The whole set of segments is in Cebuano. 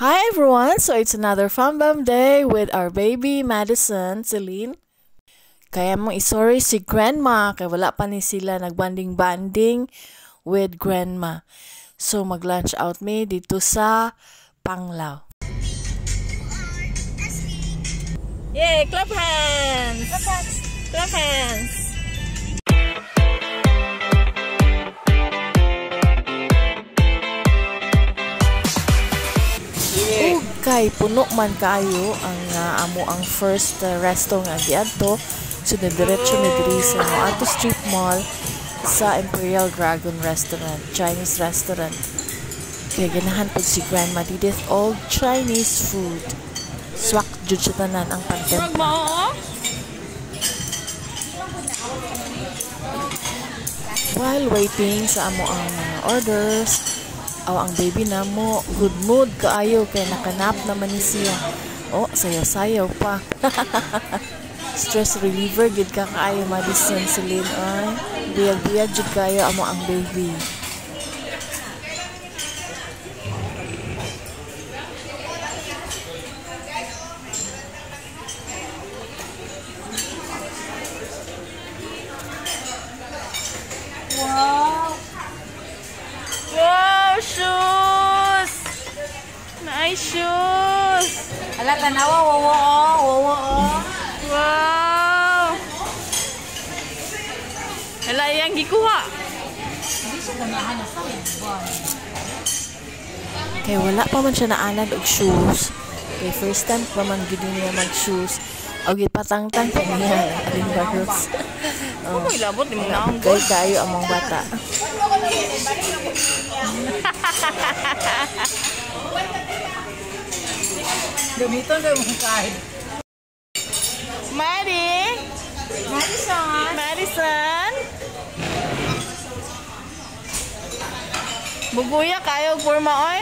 Hi everyone! So it's another Fun Bam day with our baby Madison, Celine. Kaya mong isorry si Grandma kay wala pa ni sila nagbanding-banding with Grandma. So mag-lunch out mi dito sa Panglao. Yay! Clap hands! Clap hands! Clap hands! Kay puno man kaayo ang amo ang first resto nga giadto, so diretso mi diri sa Moato Street Mall sa Imperial Dragon Restaurant, Chinese restaurant. Kay ganahan pud si Grandma Didith all Chinese food. Swak jud siya tanan ang pantempla. While waiting sa amo ang mga orders, aw ang baby na mo good mood kaayo kay nakanap naman ni siya. Oh, sayaw-sayaw pa. Stress reliever gid ka kaayo Madison Celine oy. Biyag-biyag jud kayo amo ang baby. Wow! Wow, shoes! Nice shoes! Ala, tanawa, wawa, oh, wawa, oh. Wow! Ala, iyang gikuha. Hindi siya ganahan na sa Kay wala pa man siya naanad og shoes. Kay first time pa man gid niya mag-shoes. Og ipatangtang pa niya aling bagos. Oh, ilabot ni mong naong Kay kayo among bata. Gamiton kayo mong kahit. Maddie! Madison! Madison! Buguya kayo og porma oy.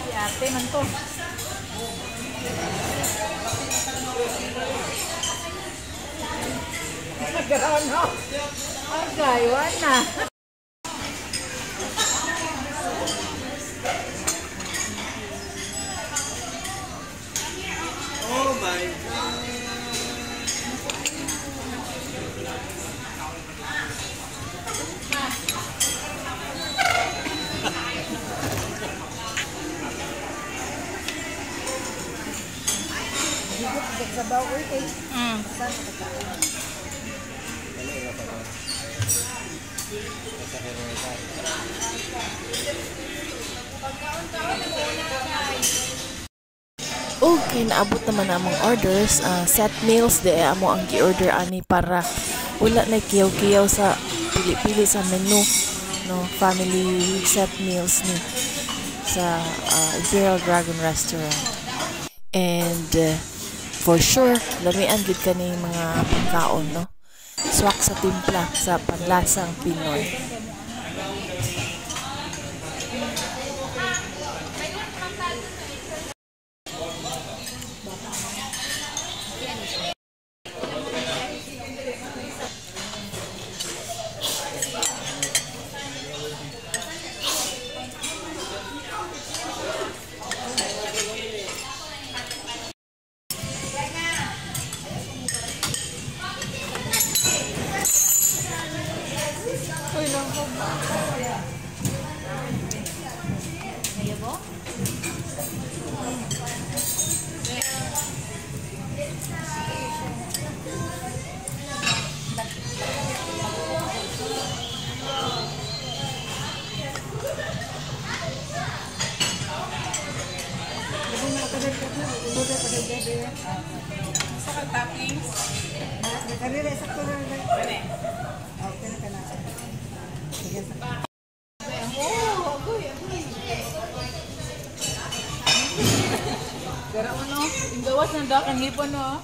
Si ate man to. Nagkaroon, no? Okay, wala na. Oh my God. Okay, naabot naman among orders. Set meals de amo ang gi-order ani para wala na kiyaw-kiyaw sa pili-pili sa menu, no? Family set meals ni sa Imperial Dragon Restaurant. And for sure, lamian gid kani mga pagkaon, no? Swak sa timpla sa panlasang Pinoy. Yung gawas ng dakan hipon, no?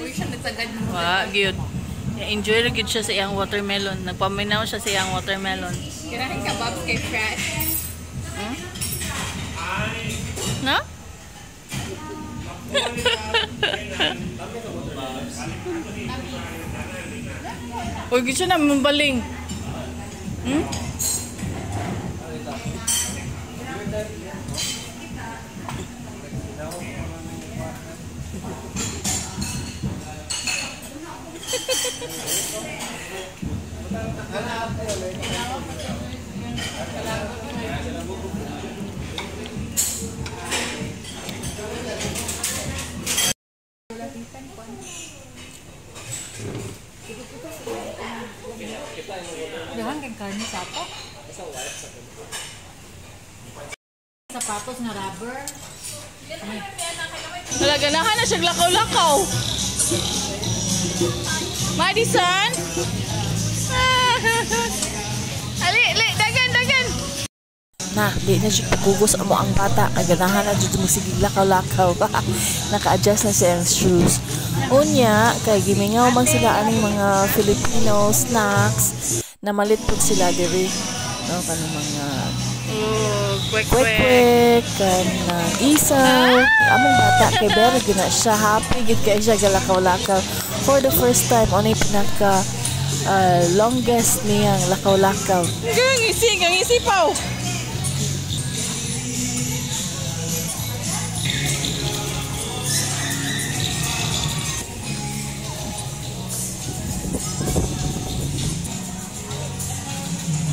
Uy, siya nagsagad mo. Wa, gyud. Enjoy ra gyud siya sa iyang watermelon. Nagpaminaw siya sa iyang watermelon. Kirahin ka, Babs, kay fresh. Na? Uy, gusto na mabaling. Dahan kang karne sa ato? Sapatos na rubber. Wala, ganahan na siya lakaw-lakaw. Madison? Ali, ali, dagan, dagan. Na, di na jud pagkugos amo ang bata kay ganahan na jud mosigig lakaw-lakaw. Naka-adjust na siya ang shoes. Unya, kay gimingaw man sila aning mga Filipino snacks na malit pud sila diri. No, kanang mga Oh, kwek kwek kwek. kwek, kanang isaw. Among bata kay very gyud na siya happy gyud kay siya galakaw-lakaw. For the first time unay pinaka longest niyang lakaw-lakaw. Ang isi, ang isi paw.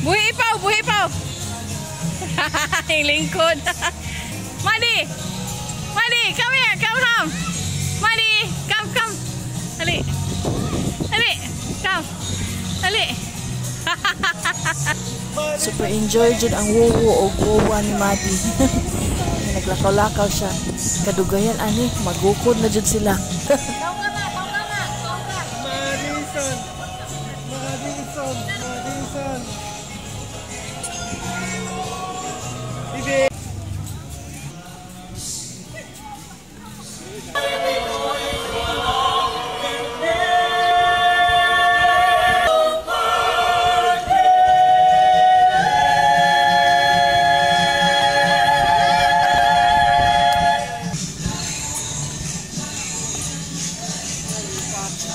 Buhi ipaw, buhi ipaw. Lingkod. Madi! Madi, come here, come home. Madi, come, come. Ali. Ali, come. Ali. Super enjoy jud ang wuwo o wuwa ni Madi. Naglakaw-lakaw siya. Kadugayan ani, magukod na jud sila. Madison! Madison! Madison! Bibi!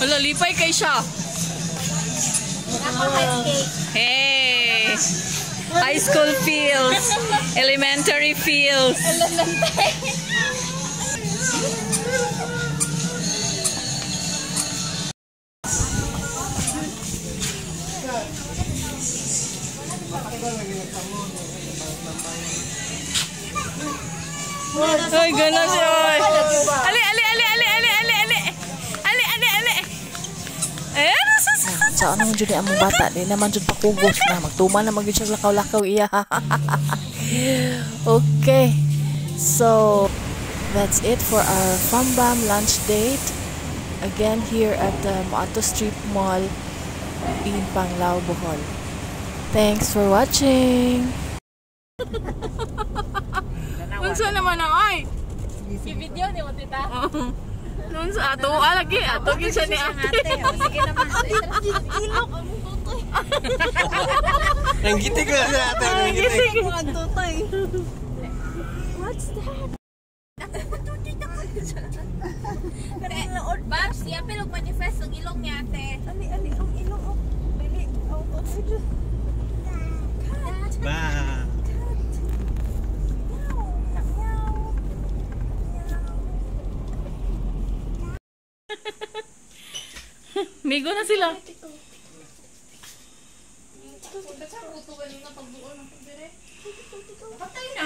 Wala, lipay kay siya. Hey! High school feels. Elementary feels. Ay, gano'n siya. Ay. Ali, ali, ali, ali, ali, ali, ali. Ali, ali, ali. Eh, sus. Sa ano man jud ni among bata, di naman jud pakugos na magtuman na magyud siya lakaw-lakaw iya. Okay. So that's it for our Fambam lunch date. Again here at the Moadto Strip Mall in Panglao, Bohol. Thanks for watching. Unsa naman ang ay? Si-video ni mo, tita. Noon sa ato, lagi, ato gyud siya ni ate. Sige naman. Ilok ang tutoy. Nanggitik na siya ate! Nanggitik! Ang tutoy. What's that? Babs, siya pero manifest ang ilong niya, ate. Ali, ali, ang ilong. Oh. Dili, oh, oh, Ba! Meow. Migo na sila. Patay na.